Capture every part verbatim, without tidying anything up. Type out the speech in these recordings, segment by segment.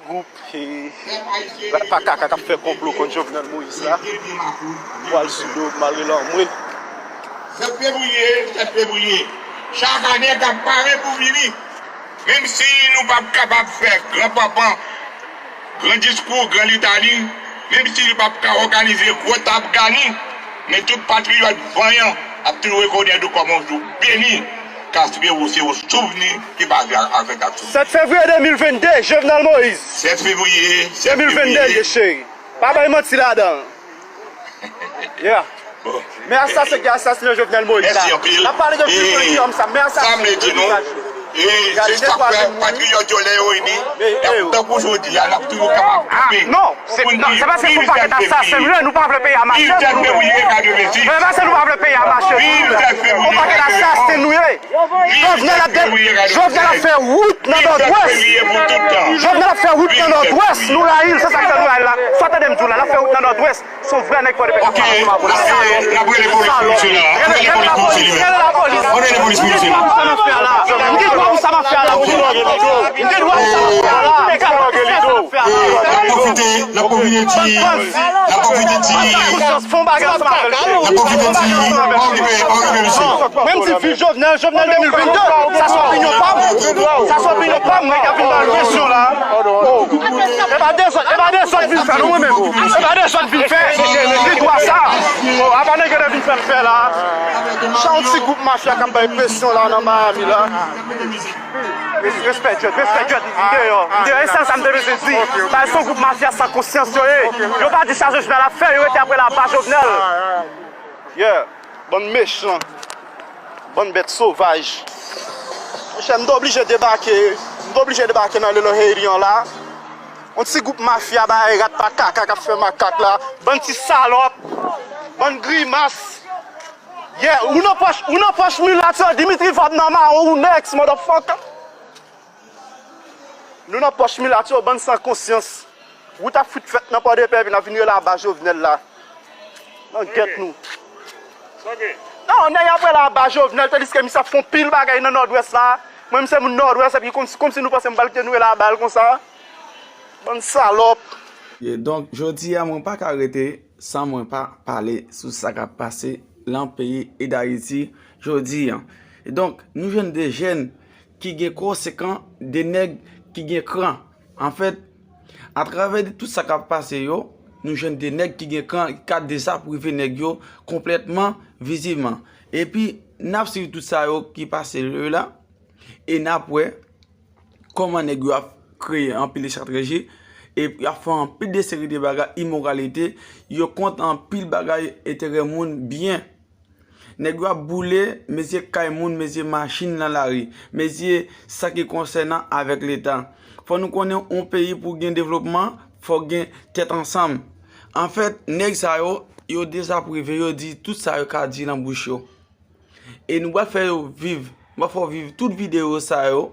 Gwoup, e, Rat pa kaka k ap fè konplo kont Jovenel Moïse la, m pral sou do malgre lanmwe. Sèt fevriye, sèt fevriye, chak ane k ap pare pou vini. Menm si nou p ap kapab fè gran panpan, gran diskou, gran litani, menm si nou p ap ka òganize gwo tab gani, men tout patriyòt vanyan ap toujou rekonèt ou kòm yon jou beni, paske ou se yon souvni ki pase avèk aksyon. Sèt fevriye de mil venn de, Jovenel Moïse. Sèt fevriye, sèt fevriye. De mil venn de, cheri. Pa bay manti ladan. Yeah. Men asasyen ki asasinen Jovenel Moïse la. N ap pale de fil politik kòmsa, men asasyen ki asasinen. Gade de twa moun. Patriyòt yo lè yo ini, y ap tankou jodi a, n ap toujou kapab kanpe. Non, se pa se pou pakèt asasyen nou ye, nou pa vle peyi a mache. Se pa se nou pa vle peyi a mache. Yon pakèt asasyen nou ye. Jovenel ap de-, Jovenel ap fè wout nan Nòdwès. Jovenel ap fè wout nan Nòdwès. Nou rayi l, se sa k fè nou rayi l la. Sa w tande m di w la, l ap fè wout nan Nòdwès. Se yon vrè nèg fò de pèp. Ok, n ap rele polis pou misye la. N ap rele polis pou misye la. N ap rele polis pou misye la. M gen dwa pou sa m ap fè a la. M gen dwa pou sa m ap fè a la. N ap pwofite, n ap pwofite di, n ap pwofite di, n ap pwofite di, pa okipe, pa okipe misye. Mwen m di viv Jovenel, Jovenel de mil venn de, sa se opinyon pa m. Sa se opinyon pa m, mwen k ap vin ba l presyon la. E pa dezòd, e pa dezòd vin fè non mwen menm. E pa dezòd vin fè. Li dwa sa. Apa nèg yo te vin fè l fè la. Sa yon ti gwoup mafya k ap bay presyon la nan Miami la. Res-, respè Djèt, respè Djèt, m deyò. M deyò, e sèl sa m te bezwen di. Paske se yon gwoup mafya san konsyans yo ye. Yo pa di sa Jovenel ap fè, yo rete apre laba Jovenel. Yeah. Bann mechan. Bann bèt sovaj. Monchè, m t oblije debake. M t oblije debake nan Little Haiti an la. Yon ti gwoup mafya bay rat pa kaka k ap fè makak la. Bann ti salòp. Bann grimas. Yeah, ou nan pòch, ou nan pòch milat yo, Dimitri Vorbe nan mawon, ou next, motherfucker. Nou nan pòch milat yo, bann san konsyans. Wout ap fout fèt nan Pòdepè, epi n ap vin rele aba Jovenel la. Nan gèt nou. Non, nèg ap rele aba Jovenel, tandiske misye ap fè yon pil bagay nan Nòdwès la. Mwen, m se moun Nòdwès, epi kòmsi, kòmsi nou panse m pral kite nou rele aba l konsa. Bann salòp. Donk, jodi a, mwen pa ka rete san mwen pa pale sou sa k ap pase lan peyi e Dayiti jodi a. E donk, nou jwenn de jèn ki gen konsekan, de nèg ki gen kran. Anfèt, atravè de tout sa k ap pase yo, nou jwenn de nèg ki gen kran, ki ka dezaprive nèg yo konplètman, vizivman. Epi, n ap swiv tout sa yo ki pase yo la, e n ap wè kòman nèg yo ap kreye anpil estrateji, e y ap fè anpil de seri de bagay imoralite, yo kont anpil bagay enterè moun byen. Nèg yo ap boule, mezye kay moun, mezye machin nan lari, mezye sa ki konsènan avèk Leta. Fò nou konnen yon peyi pou gen devlopman, fò gen tèt ansanm. Anfèt, nèg sa yo, yo dezaprive, yo di tout sa yo ka di lan bouch yo. E nou pral fè yo viv, nou pral fè w viv tout videyo sa yo.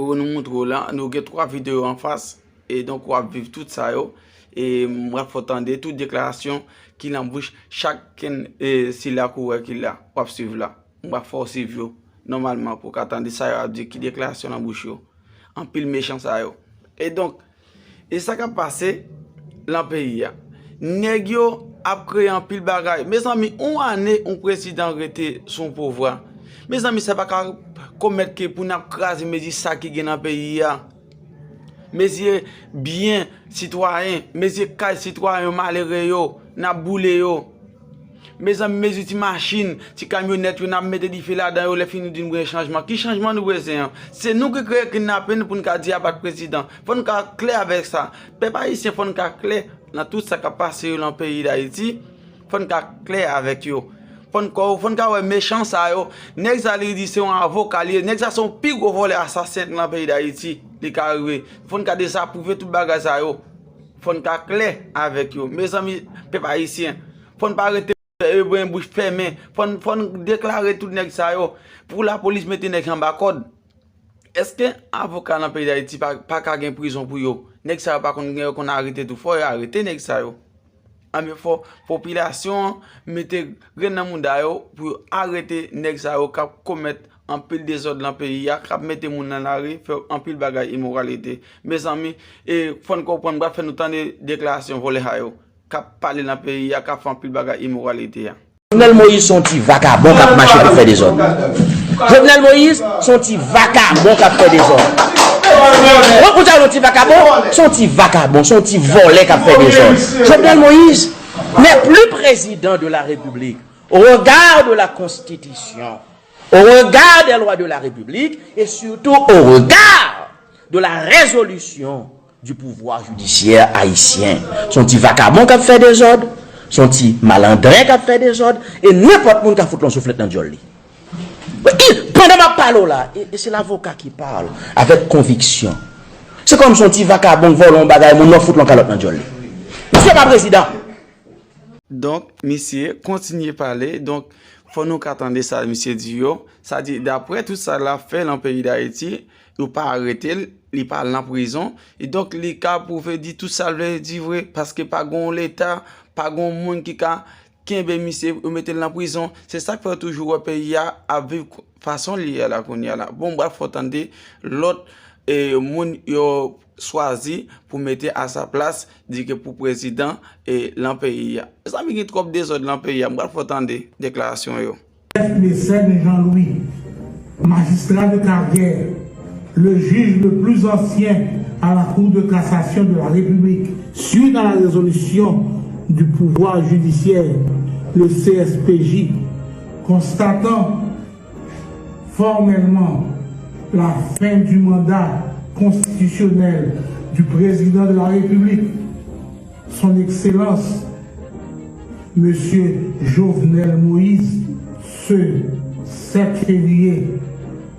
Ou nou montre w la, nou gen twa videyo anfas. E donk, w ap viv tout sa yo. E m pral fè w tande tout deklarasyon ki lan bouch chak kenn, e, sila k ou wè ki la, w ap swiv la. M pral fè w swiv yo nòmalman pou w ka tande sa yo ap di, ki deklarasyon lan bouch yo. Anpil mechan sa yo. E donk, e sa k ap pase lan peyi a. Nèg yo ap kreye anpil bagay. Mezanmi, yon ane yon prezidan rete sou yon pouvwa. Mezanmi, sa pa ka komèt ke pou n ap kraze mezi sa ki gen nan peyi a. Mezi byen sitwayen, mezi kay sitwayen yo malere yo, n ap boule yo. Mezanmi, mezi ti machin, ti kamyonèt yo, n ap mete dife ladan yo, lè fini nou di nou bezwen chanjman. Ki chanjman nou bezwen an? Se nou ki kreye kidnapin pou n ka di abat prezidan. Fò n ka klè avèk sa. Pèp ayisyen, fò n ka klè nan tout sa k ap pase yo lan peyi Dayiti. Fò n ka klè avèk yo. Fò n ka, fò n ka wè mechan sa yo. Nèg sa li di se yon avoka li ye. Nèg sa se yon pi gwo vòlè asasen lan peyi Dayiti. Li ka rive. Fò n ka dezapwouve tout bagay sa yo. Fò n ka klè avèk yo. Mezanmi, pèp ayisyen, fò n pa rete, e, bren bouch fèmen. Fò n, fò n deklare tout nèg sa yo. Pou lapolis mete nèg yo anba kòd. Èske avoka nan peyi Dayiti pa, pa ka gen prizon pou yo? Nèg sa yo pa konn gen, yo konn arete tou. Fò yo arete nèg sa yo. Anben, fò popilasyon an mete grenn nan mouda yo pou yo arete nèg sa yo k ap komèt anpil dezòd nan peyi a, k ap mete moun nan lari, fè anpil bagay imoralite. Mezanmi, e fò n konprann, m pral fè nou tande deklarasyon vòlè sa yo, k ap pale nan peyi a, k ap fè anpil bagay imoralite a. Jovenel Moïse se yon ti vakabon k ap mache pou fè dezòd. Jovenel Moïse se yon ti vakabon k ap fè dezòd. Ou konn sa yon ti vakabon? Se yon ti vakabon, se yon ti vòlè k ap fè dezòd. Jovenel Moïse n'est plus président de la République au regard de la Constitution, au regard des lois de la République et surtout au regard de la résolution du pouvoir judiciaire haïtien. Se yon ti vakabon k ap fè dezòd, se yon ti malandren k ap fè dezòd, e nenpòt moun ka fout yon souflèt nan dyòl li. Wi, pandan m ap pale w la, e, e se lavoka ki pale avèk konviksyon. Se kòm se yon ti vakabon k vòlè yon bagay moun nan, fout yon kalòt nan dyòl li. Misye pa prezidan. Donk, misye kontinye pale. Donk, fò nou ka tande sa misye di yo. Sa di, daprè tout sa l ap fè nan peyi Dayiti, yo pa arete l, li pa al nan prizon. E donk, li ka pwouve di tout sa l vle di vre, paske pa gen yon Leta, pa gen yon moun ki ka kenbe misye, yo mete l nan prizon. Se sa k fè w toujou wè peyi a ap viv fason li ye la kounye a la. Bon, m pral fè w tande lòt, e, moun yo chwazi pou mete a sa plas, di ke pou prezidan, e, lan peyi a. Mezanmi, gen twòp dezòd lan peyi a. M pral fè w tande deklarasyon yo. Mécène Jean-Louis, magistrat de carrière, le juge le plus ancien à la Cour de cassation de la République, suite à la résolution du pouvoir judiciaire, le C S P J, constatant formellement la fin du mandat constitutionnel du président de la République, son Excellence, Monsieur Jovenel Moïse, ce sept février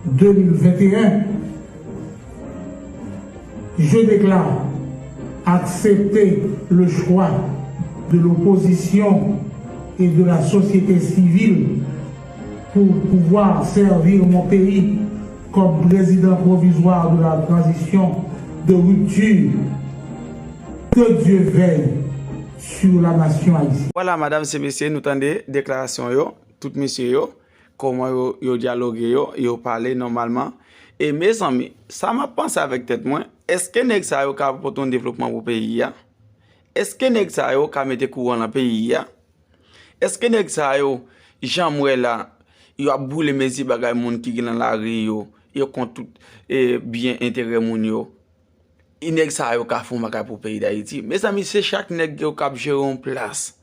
deux mille vingt et un, je déclare accepter le choix de l'opposition et de la société civile pour pouvoir servir mon pays comme président provisoire de la transition de rupture. Que Dieu veille sur la nation haïtienne. Vwala, medam e mesye, nou tande deklarasyon yo, tout mesye yo, kòman yo, yo dyaloge yo, yo pale nòmalman. E mezanmi, sa m ap panse avèk tèt mwen, èske nèg sa yo ka pote yon devlopman pou peyi a? Èske nèg sa yo ka mete kouran nan peyi a? Èske nèg sa yo, jan m wè la, yo ap boule mezi bagay moun ki gen nan lari yo, yo kont tout, e, byen enterè moun yo? E nèg sa yo ka fè yon bagay pou peyi Dayiti? Mezanmi, se chak nèg yo k ap jere yon plas.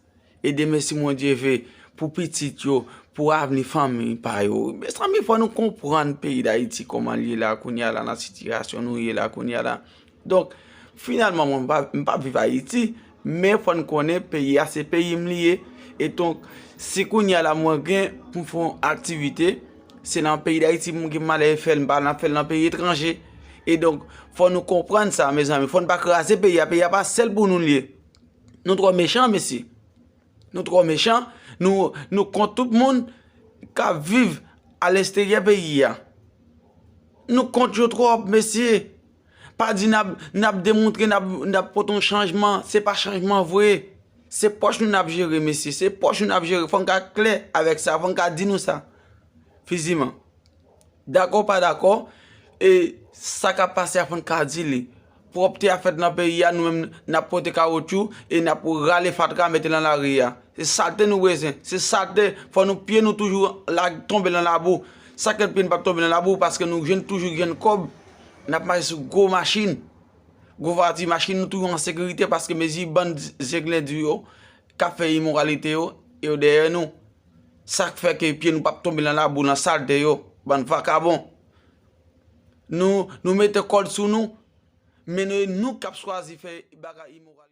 E demen, si Bondye vle, pou pitit yo, pou avni fanmi pa yo. Mezanmi, fò nou konprann peyi Dayiti kòman l ye la kounye a la, nan sitiyasyon nou ye la kounye a la. Donk, finalman, mwen, m pa, m p ap viv Ayiti, men fò n konnen peyi a se peyi m li ye. E donk, si kounye a la mwen gen pou m fè yon aktivite, se nan peyi Dayiti mwen gen m ale fè l, m pa nan fè l nan peyi etranje. E donk, fò nou konprann sa, mezanmi. Fò n pa kraze peyi a. Peyi a pa sèl pou nou l ye. Nou twò mechan, mesye. Nou twò mechan. Nou, nou kont tout moun k ap viv aleksteryè peyi a. Nou kont yo twòp, mesye. Pa di n ap, n ap demontre, n ap, n ap pote yon chanjman. Se pa chanjman vre. Se pòch nou n ap jere, mesye. Se pòch nou n ap jere. Fò n ka klè avèk sa. Fò n ka di nou sa. Fiziman. Dakò, pa dakò, e sa k ap pase a, fò n ka di li. Pwòpte a fèt nan peyi a, nou menm n ap pote kawotchou e n ap rale fatra mete nan lari a. Se salte nou bezwen, se salte, fò nou pye nou toujou la tonbe nan labou. Sa k fè pye n p ap tonbe nan labou, paske nou jwenn toujou jwenn kòb, n ap mache sou gwo machin, gwo vwati, machin nou toujou an sekirite paske mezi bann zenglendi yo k ap fè imoralite yo, yo dèyè nou. Sa k fè ke pye nou p ap tonbe nan labou, nan salte yo, bann vakabon. Nou, nou mete kòd sou nou, men nou, nou k ap chwazi fè bagay imoral.